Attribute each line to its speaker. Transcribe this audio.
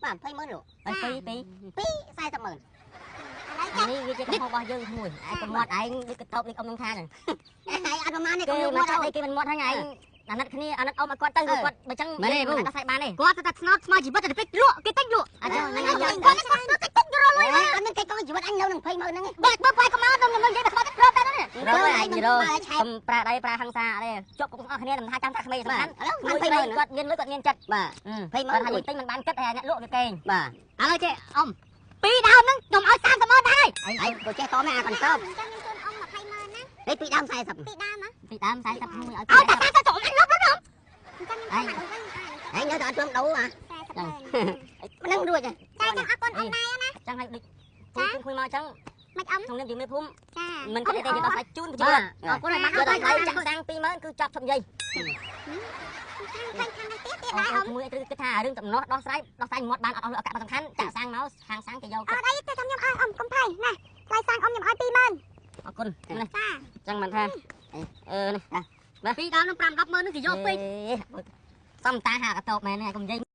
Speaker 1: បាទ20ម៉ឺនលក់
Speaker 2: ហើយពីរពីរ
Speaker 1: 40ម៉ឺន
Speaker 3: ឥឡូវចា
Speaker 2: នេះវាជាកំហុសរបស់យើងក្មួយឯងកុំមាត់ឯងដូចកតោបដូចអ៊ំនឹងថាហ្នឹង
Speaker 1: ហើយអត់ប្រមាណទេកុ
Speaker 2: គេ
Speaker 1: ំយក
Speaker 2: មក
Speaker 1: មាត់
Speaker 2: ចាក់គេមិនមាត់ហ្នឹងឯងអាណិតគ្នាអាណិតអ៊ំឲ្យគាត់ទៅគាត់បើចឹងដោះស្រាយបានទេ
Speaker 4: គាត់តែស្នោតស្មើជីវិតតែពេកលក់គេទិញលក់
Speaker 2: អញ្ចឹងហ្នឹងឯង
Speaker 4: គាត់គាត់គេទិញរលុយ
Speaker 1: អត់មានគេកងជីវិតអញនៅនឹង20ម៉ឺនហ្នឹង
Speaker 4: បើបើបាយកុំមកខ្ញុំនិយាយតែស្មើទៅព្រមតែហ្នឹង
Speaker 2: រយឯងរ
Speaker 1: បាទឆែ
Speaker 2: កុំប្រាដៃប្រាហឹង្សាទេជាប់គុកអស់គ្នាមិនថាចាំថាក្មេងសំ
Speaker 1: បាទ
Speaker 2: ខាន់
Speaker 1: ឥឡូវ
Speaker 2: មួយ
Speaker 1: 20ម៉ឺន
Speaker 2: គាត់មានលុយគាត់មានចិត្ត
Speaker 1: បាទ20ម៉ឺន
Speaker 2: គាត់ថាយើងទិញមិនបានគិតហើយអ្នកលក់វាកេង
Speaker 1: បាទ
Speaker 4: ឥឡូវចេះអ៊ំពីរដើមហ្នឹងខ្ញុំឲ្យ30ម៉ឺនដែរ
Speaker 1: ហើយក៏ចេះតមែនអាកន្តោប
Speaker 3: ចាំខ្ញុំជូនអ៊ំ20ម៉ឺនណា
Speaker 1: នេះពីដើម40
Speaker 3: ពីដើមហ៎
Speaker 2: ពីដើម40មួយឲ្យ
Speaker 4: ឲ្យតែ30ចូលអញលុបទៅ
Speaker 3: ចាំខ្ញុំជូនមកវិញ
Speaker 1: ហើយនៅតែអត់ព្រមដូរអា
Speaker 3: 40ម៉ឺន
Speaker 1: មិននឹងរួចទេ
Speaker 3: ចាចាំអរគុណអ៊ំដែរ
Speaker 2: ចឹងឲ្យដូចពូគួយមកចឹង
Speaker 3: មិនអ៊ំ
Speaker 2: ក្នុងនាមជាមេភូមិ
Speaker 3: ចា
Speaker 2: មិនគិតទេយើងដោះស្រាយជូនប្រជា
Speaker 4: បាទ
Speaker 2: ជន
Speaker 4: អរគុណឲ្យបាន
Speaker 2: យក
Speaker 4: ឲ្យ
Speaker 2: ដល់ថ្លៃចាក់សាំង20000គឺចាប់ឈប់និយាយ
Speaker 3: ខាងខាងនេះទៀតទៀត
Speaker 2: អូ
Speaker 3: ដែរអ៊ំ
Speaker 2: មួយត្រូវគិតថារឿងតំណោះដោះស្រាយដោះស្រាយមាត់បានអត់អស់លុយឱកាសសំខាន់ចាក់សាំងមកខាងសាំងគេយក
Speaker 3: អត់អីទេចាំខ្ញុំឲ្យអ៊ំកុំភ័យណាថ្លៃសាំងអ៊ំខ្ញុំឲ្យ20000
Speaker 2: អរគុណនេះ
Speaker 3: ចា
Speaker 2: ចឹងមិនថាអឺនេះ
Speaker 4: ពីរដើមហ្នឹង5 10ម៉ឺនហ្នឹងគេយកពេក
Speaker 2: សំតាហាកតោបមែនហើយកុំនិយាយ